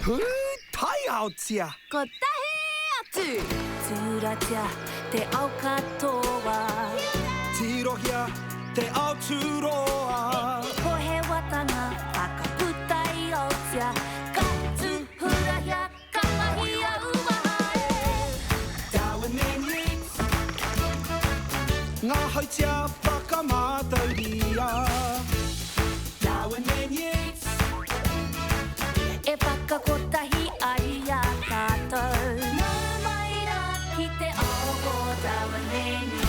Pūtaiaotia! Kotahi atu! Tūratia te ao katoa. Tirohia te ao tūroa. Ko he watanga whakaputa i Aotea. Ka tūhurahia, ka mahia uwaha e. Darwin and Yeats. Ngā hautia whakamātauria. Darwin and Yeats. E whakakotahi ai i a tātou. Nau mai rā ki te ao o Darwin and Yeats.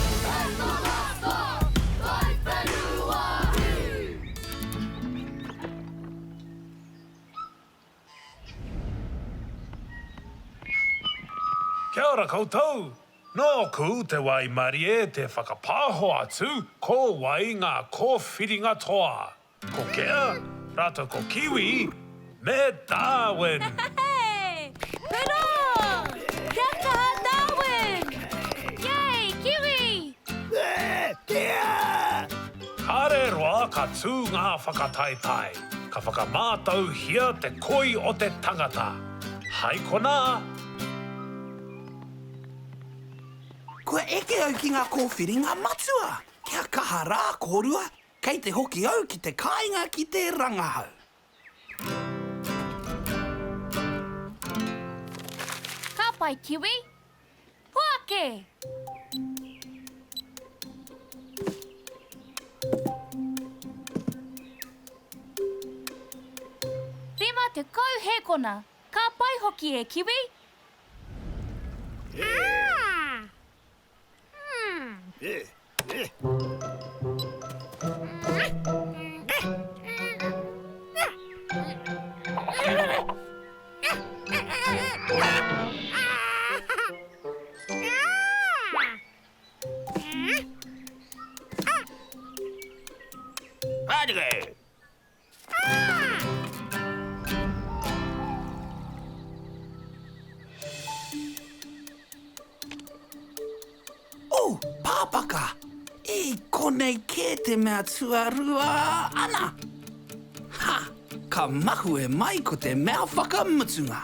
Kia ora koutou! Nōku te waimarie te whakapāho atu ko wai ngā kōwhiringa toa. Ko Kea, rātou ko Kiwi, me Darwin! Hurā! Kia kaha Darwin! Yay, Kiwi! Kāre roa ka tū ngā whakataetae, ka whakamātauhia te koi o te tangata. Hai konā! Kua eke au ki ngā kōwhiringa matua! Kia kaha rā kōrua, kei te hoki au ki te kāinga ki te rangahau. Ka pai Kiwi! Hoake! 50 hēkona! Ka pai hoki e Kiwi! Oh, pāpaka! I konei kē te mea tuarua, ana! Ha! Ka mahue mai ko te mea whakamutunga.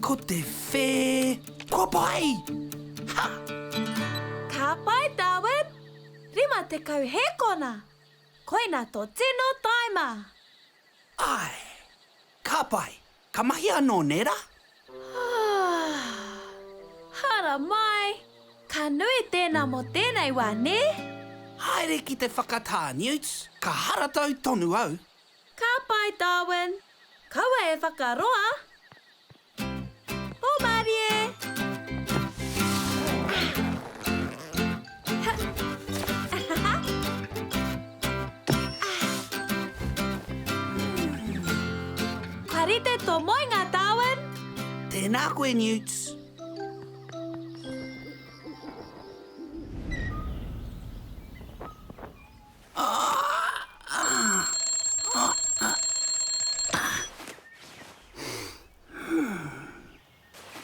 Ko te whē, kua pai! Ha! Ka pai, Darwin! 50 hēkona! Koina tō tino taima! Āe! Ka pai! Ka mahi anō, nē rā? Haramai! Ka nui tēnā mō tēnei wā, nē? Haere ki te whakatā, Newt, ka haratau tonu au. Ka pai, Darwin. Kaua e whakaroa! Hōmārie! Kua rite tō moenga, Darwin! Tēnā koe, Newts.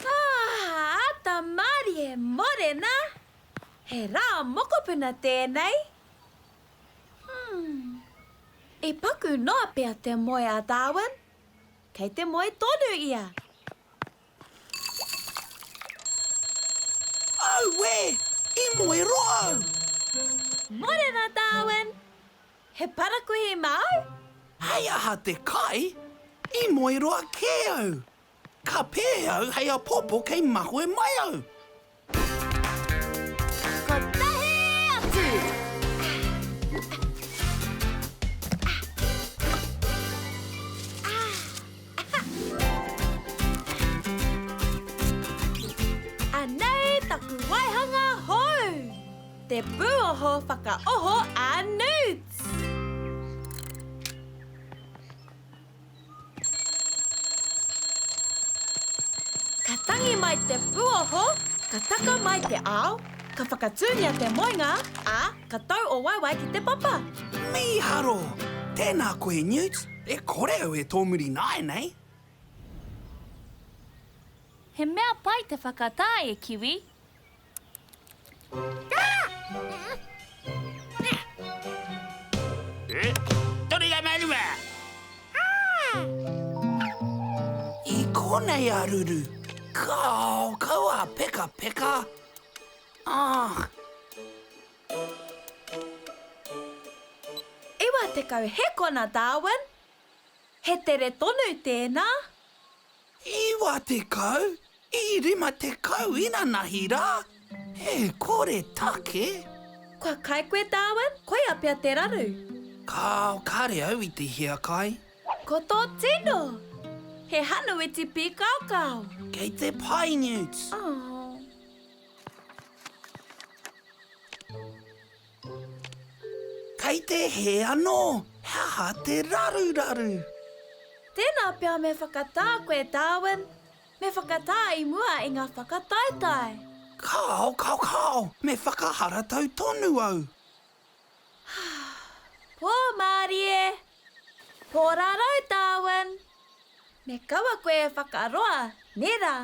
Ah, ata mārie, morena! He rā mokopuna tēnei. Hmm. I paku noa pea te moe a Darwin. Kei te moe tonu ia. Auē! I moe roa au! Morena, Darwin! He parakuihi māu? Hei aha te kai? I moe roa kē au. Ka pēhea au hei apopo kei mahue mai au? Kotahi atu! Anei taku waihanga hou! Te pūoho whakaoho a Newts! Ka tangi mai te pūoho, ka taka mai te ao, ka whakatūngia te moenga, ā, ka tau o waewae ki te papa. Mīharo! Tēnā koe, Newt. E kore au e tōmuri nāianei. He mea pai te whakatā e Kiwi. I konei! konei a Ruru. Kao, kaua pekapeka. Ah! 90 hekona, Darwin! He tere tonu tēnā! 90? I 50 inanahi rā? He kore take! Kua kai koe, Darwin? Koia pea te raru. Kāo, kāre au i te hiakai. Ko tō tino! He hanuwiti pīkaokao. Kei te pai, Newt. Oh. Kei te hē anō! He aha te raruraru? Tēnā pea me whakatā koe, Darwin. Me whakatā i mua i ngā whakataetae. Kāo, kāo, kāo! Me whakaharatau tonu au. Pō mārie! Pō rarau, Darwin! Me kaua koe e whakaroa, nē rā?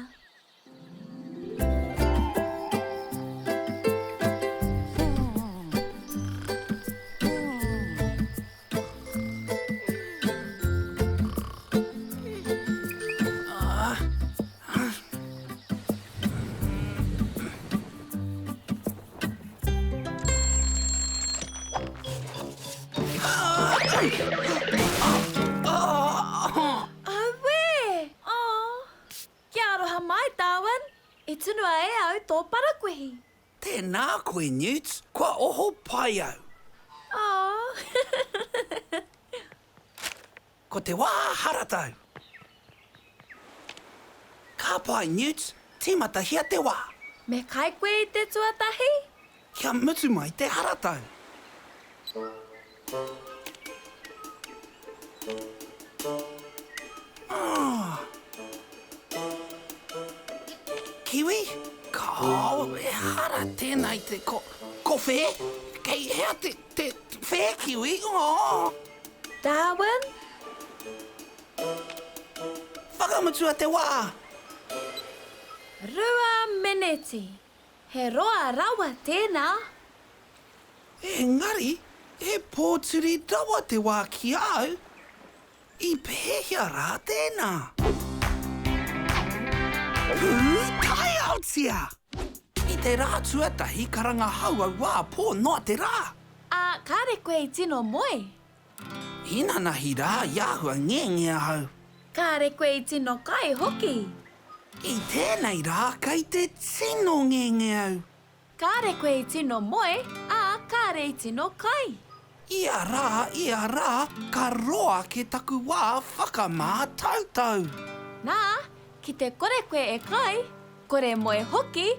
Auē! Oh! Kia aroha mai, Darwin! I tunua e au tō parakuihi. Tēnā koe, Newt. Kua oho pai au. Oh. Ko te wā haratau. Ka pai, Newt. Tīmatahia te wā. Me kai koe i te tuatahi? Kia mutu mai te haratau. Ah. Kiwi? Kāo, ehara tēnā i te ko, kowhē? Kei hea te, te, whē kiwi? Oh. Darwin? Whakamutua te wā! 2 meneti. He roa rawa tēnā. Engari, he pōturi rawa te wā ki a au. I pēhea rā tēnā? Pūtaiaotia! I te rā tuatahi ka rangahau au ā pō noa te rā. Ā, kāre koe i tino moe? Inanahi rā i āhua ngenge ahau. Kāre koe i tino kai hoki? I tēnei rā kei te tino ngenge au. Kāre koe i tino moe, ā, kāre i tino kai. Ia rā, ia rā, ka roa ake taku wā whakamātautau. Nā, ki te kore koe e kai, kore moe hoki,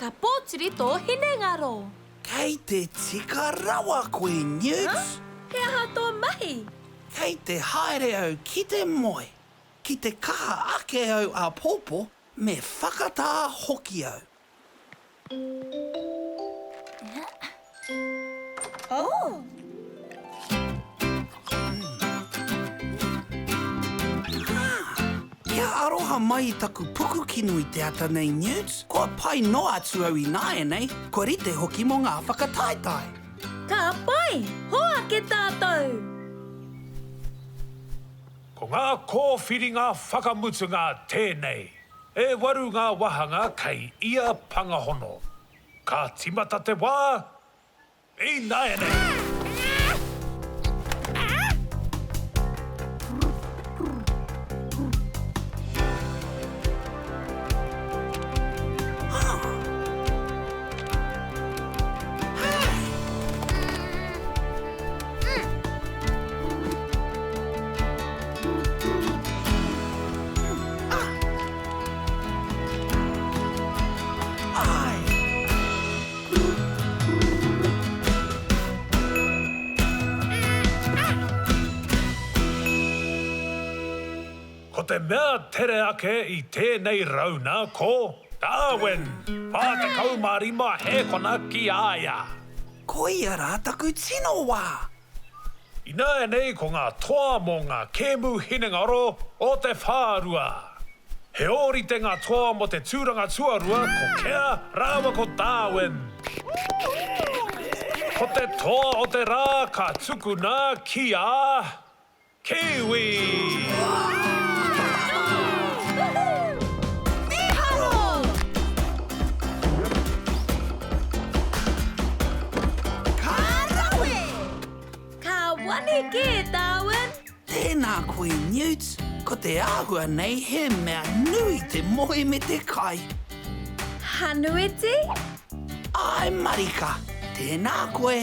ka pōturi tō hinengaro. Kei te tika rawa koe, Newt. Huh? He aha tō mahi? Kei te haere au ki te moe. Ki te kaha ake au āpōpō, me whakatā hoki au. Oh! Kia aroha mai i taku pukukino i te ata nei, Newt. Kua pai noa atu au ināianei, kua rite hoki mō ngā whakataetae. Ka pai! Hoake tātou! Ko ngā kōwhiringa whakamutunga tēnei. E waru ngā wāhanga kei ia pangahono. Ka tīmata te wā ināianei! Ko te mea tere ake i tēnei rauna ko Darwin, 45 hēkona ki a ia. Koia rā taku tino wā! Ināianei ko ngā toa mō ngā kēmu hinengaro o te whārua. He ōrite ngā toa mō te tūranga tuarua ko Kea rāua ko Darwin. Ko te toa o te rā ka tukuna ki a Kiwi! Tēnā koe Newt, ko te āhua nei he mea nui te moe me te kai. Hanuiti? Āe marika, tēnā koe.